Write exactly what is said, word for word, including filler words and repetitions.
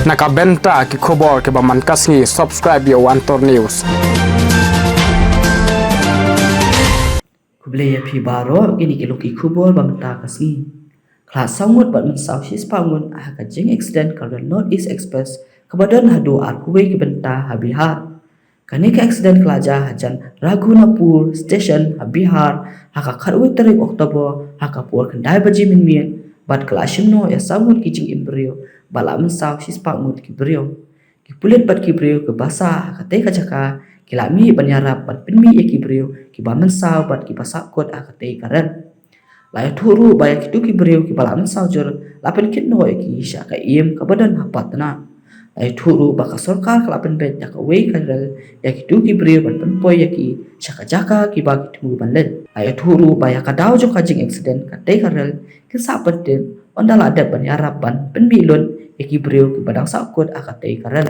Na ka bynta ki khubor kiba man ka sngi, subscribe ïa u Antor News. Khublei ïa phi baroh, kine ki long ki khubor ba mynta ka sngi. Khlad saw ngut bad mynsaw shispah ngut ha ka jingaccident ka rel North East Express kaba don haduh arphew wei ki bynta ha Bihar. Kane ka accident ka la jia hajan Raghunathpur Station ha Bihar ha ka khatwei tarik October ha ka por khyndai baje mynmiet bad ka la shim noh ïa saw ngut ki jingim briew bad la mynsaw shispah ngut ki briew. Ki pulit bad ki briew kiba sah ha katei ka jaka ki la mih ban ïarap ban pynmih ïa ki briew kiba mynsaw bad kiba sahkut ha katei ka rel. La ïathuh ruh ba ïa kito ki briew kiba la mynsaw jur la pynkit noh ïa ki sha ka im kaba don ha Patna. La ïathuh ruh ba ka sorkar ka la pynbeit da kawei ka rel ïa kito ki briew ban pynpoi ïa ki sha ka jaka kiba ki thmu ban leit. La ïathuh ruh ba ïa ka daw jong ka jingaccident katei ka rel kin sa pyntip ynda la dep ban ïarap ban pynmih lut ïa ki briew kiba dang sahkut ha katei ka rel.